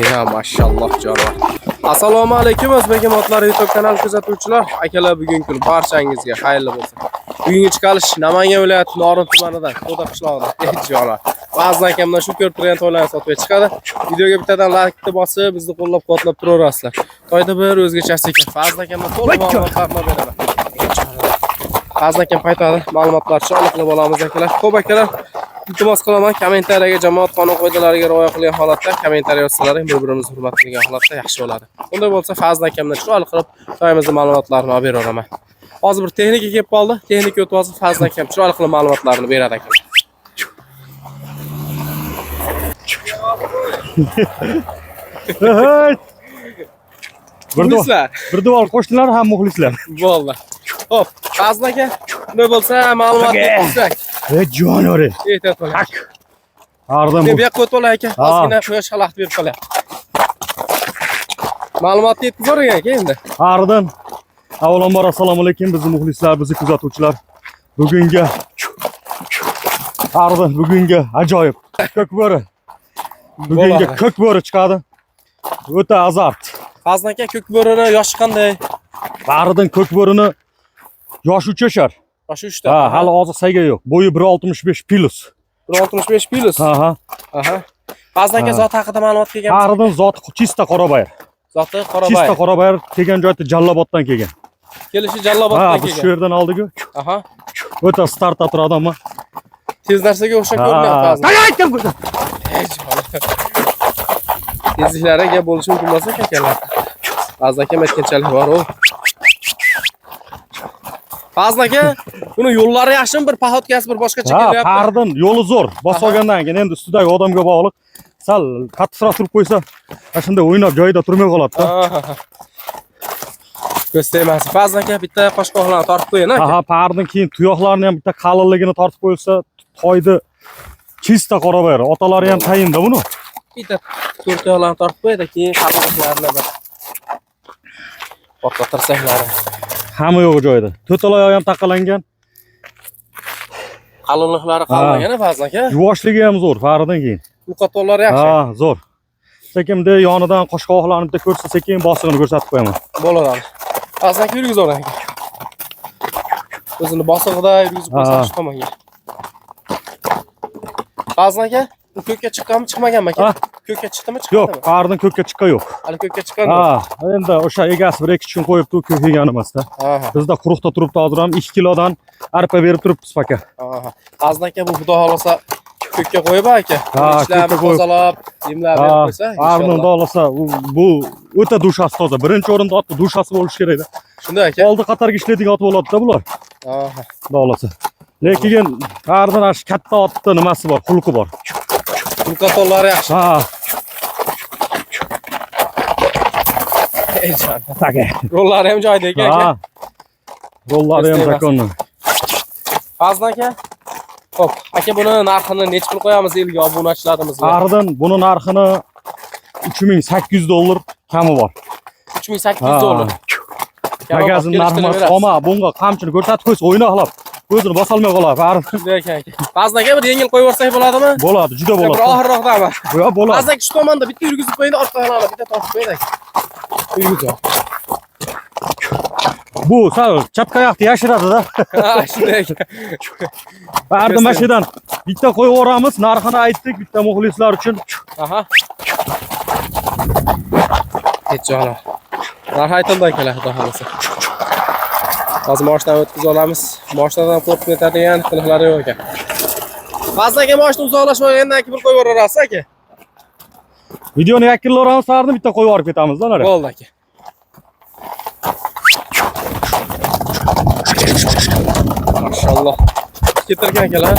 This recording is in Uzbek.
Ya maşalloh jonivor. Assalomu alaykum O'zbek otlari YouTube kanali kuzatuvchilar. Akalar, bugungi kun barchangizga xayrli bo'lsin. Bugungi chiqarish Namangan viloyati Norin tumanidan, To'da qishlog'idan. Ey jonivor. Ba'zan akamdan shu ko'rib turgan toylarni sotib chiqadi. Videoga bittadan like bosib, bizni qo'llab-quvvatlab turaverasizlar. Toyda bir o'zgachasi ekan. Ba'zan akamdan to'liq ma'lumotlarni beraman. Ba'zan akam paytadi, ma'lumotlar chiroyli qilib olamiz akalar. Ko'p akalar, iltimos qilaman, kommentariyaga jamoat qonun qoidalariga rioya qilgan holatda kommentariya yozsalaring, bir-birimizni hurmat qilgan holatda yaxshi bo'ladi. Unday bo'lsa, Fazil akamdan chiroyli qilib toyimizni ma'lumotlarini olib beraveraman. Hozir bir texnika kelib qoldi. Texnika o'tib olsin, Fazil akam chiroyli qilib ma'lumotlarini beradi akalar. Hey! Muxlislar. Bir duvar qo'shnilar ham muxlislar. Bo'ldi. Xo'p, Fazil aka, unday bo'lsa ma'lumot yetkazsak. Ey jonivor. Ehtiyot bo'ling. Ardan Bu bu. yoqqa o'tib olay aka. Ozgina quyosh xalaqit berib qolyapti. Ma'lumotni yetkazib yuboring aka endi. Ardan. Avvalambor assalomu alaykum bizni muxlislar, bizni kuzatuvchilar. Bugungi Ardan bugungi ajoyib ko'kbo'ri. Bugungi Bo'ladi. ko'kbo'ri chiqadi. O'ta azart. Fazil aka, ko'kbo'rini yoshi qanday? Baridan ko'kbo'rini yoshi 3 yashar. Yoshi 3 ta. Ha, hali oziq sayga yo'q. Bo'yi 1.65 plus. 1.65 plus. Ha, ha. Aha. Fazil aka, Ha. zoti haqida ma'lumot kelganmi? Baridan zoti chista qorabayir. Zoti Qorabay. Chista qorabayir kelgan joyda Jalloboddan kelgan. Kelishi Ha, Jalloboddan biz shu kelgan. yerdan oldik-ku. Aha. O'ta startda turadi ammo. Tez narsaga o'xshab ko'rinyapti Fazil. Ha, aytdim. Ey jon. Tezliklari gap bo'lishi mumkin emas akalar. Fazil akam aytganchalik bor u. Fazil aka, buni yo'llari yaxshimi? Bir poxodkasi bir boshqacha Ha, kelyapti. pardon, yo'li zo'r. Bosib olgandan keyin endi ustidagi odamga bog'liq. Sal qattiqroq turib qo'ysa, ana shunday o'ynab joyida turmay qoladi-da. Aha. Ko'z tegmasin. Fazil aka, bitta qoshqoqlarni tortib qo'ying aka. Ha, pardon, keyin tuyoqlarni ham bitta qalinligini tortib qo'yilsa, toyni chista qorabayir. Otalari ham tayinda buni. Bitta to'rt tuyoqlarni tortib qo'ydi, keyin qalinliklarini bir portlatirsanglari. Hamma yo'q joyida. To'rtala ham taqalangan. Qalinliklari qalinlagan Fazil aka. Yuvoshligi ham zo'r, paridan keyin. Uqatonlari yaxshi. Ha, zo'r. Sekin bunday yonidan qoshqovoqlarni bitta ko'rsa, sekin bosig'ini ko'rsatib qo'yaman. Bo'ladi. Fazil aka yurgizavering aka. O'zini bosig'ida yurgizib qo'ysa Ha. shu tomonga. Fazil aka, u ko'kka chiqqanmi, chiqmaganmi aka? Ha. Ko'kka chiqdimi, Yo'q, chiqmadimi? paridan ko'kka chiqqan yo'q. Hali ko'kka chiqqan yo'q. Ha, endi o'sha egasi bir ikki kun qo'yibdi, u ko'k yegan emasda. Aha. Bizda quruqda turibdi hozir ham 2 kilodan arpa berib turibmiz paka. Aha. Fazil aka, bu xudo xolasa ko'kka qo'yib aka. Ha, Ishlarni ko'kka qo'yib. tozalab, yemlab berib qo'ysa, Arni inshaalloh. xohlasa bu o'ta dushasi toza. Birinchi o'rinda otni dushasi bo'lishi kerakda. Shunday aka. Oldi qatorga ishlaydigan ot bo'ladi-da bular. Aha. Xohlasa. Lekin Arni ana shu katta otni nimasi bor, xulqi bor. Ulqatonlari yaxshi. Ha, Ey jon. taka. Rollari ham joyida ekan aka. Ha. Rollari ham Ko'z zakonni. Fazil aka. Xo'p, aka buni narxini necha pul qo'yamiz elga obunachilarimizga? Ardan buni narxini 3800 dollar kami bor. 3800 Ha. dollar. Magazin narxi emas, ammo bunga qamchini ko'rsatib qo'ysa, o'ynoqlab o'zini bosolmay qoladi. Ardan Shunday ekan aka. Fazil aka, bir yengil qo'yib yuborsak bo'ladimi? bo'ladi, juda Bir bo'ladi. oxirroqdami? Yo'q, bo'ladi. Fazil aka, shu tomonda bitta yurgizib qo'ying, orqa tomonda bitta tortib qo'ying aka. Yurgizib. Bu sal chapqa yoqni yashiradi-da. Ha, shunday aka. Arda mashidan bitta qo'yib yuboramiz, narxini aytdik bitta muxlislar uchun. Aha. Hech jonim. Narx aytildi akalar, xudo xolasa. Hozir moshinani o'tkazib olamiz. Moshinadan qo'rqib ketadigan qiliqlari yo'q ekan. Fazil aka, moshina uzoqlashib olgandan keyin bir qo'yib yuborasiz aka. Videoni yakunlayveramiz, Arda bitta qo'yib yuborib ketamiz-da nari. Bo'ldi aka. Mashalloh. Ketirgan akalar.